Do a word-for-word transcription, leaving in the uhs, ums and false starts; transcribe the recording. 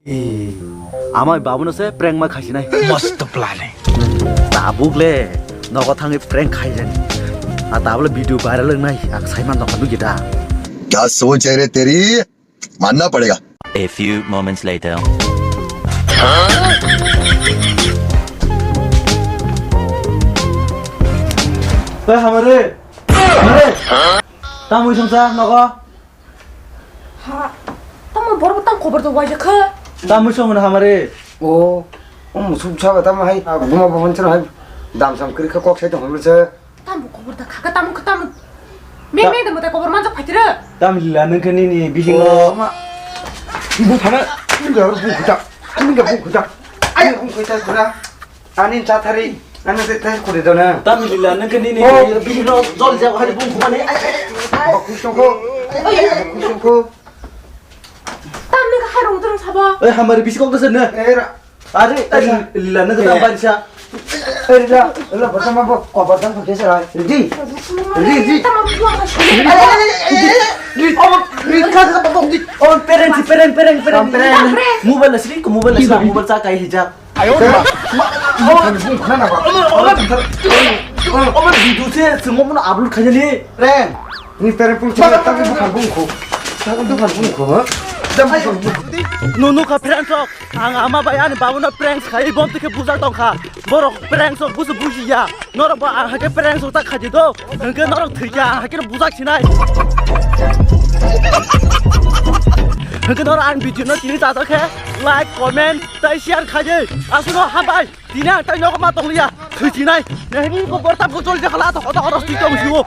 Amai babuno se prank ma khaisinai. Mast planning. Tabuk le nogo thangwi prank khaijani. A tabuk le video viral wngnai, ang saiman nokha nukya da. क्या सोच है रे तेरी? मानना पड़ेगा। A few moments later. Oi, hamare. Hamare. Tamwi songsa nogo. Ha, tamo borok tang khobor do waisa kha. Tamo song na hamare. O, o musuk saba tamo hai, a, guma bo hon chero hai, dam sam kri kha kok sai tong hon se. Tamo khobor da kha, tamo kha, tamo. Me, me da mo ta khobor manjak phaitira. Tam lila nang khe nini bising. O, ma. Bu phana, bu ga bu khuta. Ani ga bu khuta. Ai bu khuta khuta. Ani chathari, ani te te kuri dona. Tam lila nang khe nini. Oh. Bihino jol jab hari bung khumani. Ai, ai, ai. Baku songko. Baku songko. Tam nang khe harung turung sabo. Eh, hamari bisi kok desa ne. Eh, ra. Are, eh, lila nang khe tam bari sa. Eh, ra, la bata ma bo ko bata ko desa ra. Ready? Ready, ready. Tam ma buang ka. Ready. Oh, ready ka ka bo. Oh, parents, parent, parent, parent. Parent. Mobile asli ko mobile asli mobile sa kai hijab. Ayo, ma, ma, ma, bung khna na ba. Omo, omo, omo video se, se mo mo upload khaina ni. Ren, ni tere pung chha ta ko bukan bung kho. Ta ko bukan bung kho, ha? Dam bukan bung kho. Nunu kha prank sok. Ang ama bai ani babuno prank khai bom tike bujak tong kha. Borok prank sok busu bujiya. Norok bo ang hake prank sok ta khaji do. Hwnkhe norok thwikha, ang hake bujak sinai. Hwnkhe norok ang video no tini chatok khe like, comment, tai share khaidi. Aswkno hambai. Tini ang tai nogo ma tongliya. Thwi sinai. Nehni ko bortam ko chol jakhala to hoda hoda twi tong siwo.